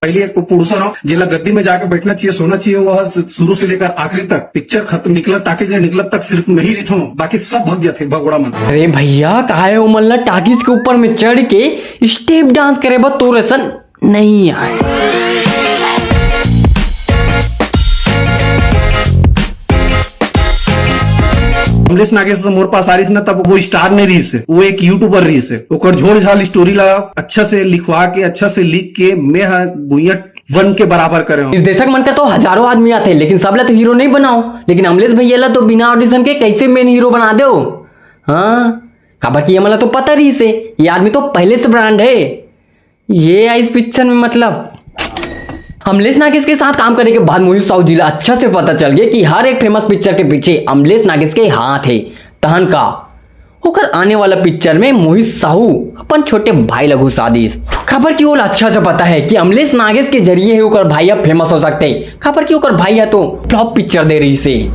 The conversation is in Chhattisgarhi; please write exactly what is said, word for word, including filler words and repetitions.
पहली एक producer हो, जेला गद्दी में जाके बैठना चाहिए, सोना चाहिए, वह शुरू से लेकर आखिरी तक पिक्चर खत्म निकलत, टाकीज ले निकलत तक सिर्फ मैं ही रहिथों, बाकी सब भग जाते भगोड़ा मन। अरे भैया, काहे ओमन ला टाकीज के ऊपर में चढ़ के स्टेप डांस करे बर तोर असन नहीं आए। अमलेश नागेश मोर पास आ रहिस ना, तब वो स्टार नहीं रहिस हे, वो एक यूट्यूबर रहिस हे। ओकर झोल झाल स्टोरी ला अच्छा से लिखवा के, अच्छा से लिख के मैं हा गुइया वन के बराबर करे हूँ। निर्देशक मन का तो हजारों आदमी आते, लेकिन सब ला तो हीरो नहीं बनाओ। लेकिन अमलेश भैया ला तो बिना ऑडिशन के कैसे मेन हीरो बना दो? हाँ, काबर कि ये मला तो पता रहिस हे, ये आदमी तो पहले से ब्रांड है। ये आइस पिक्चर में, मतलब, अमलेश नागेश के साथ काम करे के बाद मोहित साहू जी ला अच्छा से पता चल गया कि हर एक फेमस पिक्चर के पीछे अमलेश नागेश के हाथ है। तहन का ओकर आने वाला पिक्चर में मोहित साहू अपन छोटे भाई ला घुसा दिस। काबर कि ओला अच्छा से पता है कि अमलेश नागेश के जरिए ही ओकर भाई अब फेमस हो सकते, काबर कि ओकर भाई है तो फ्लॉप पिक्चर दे रहिस हे।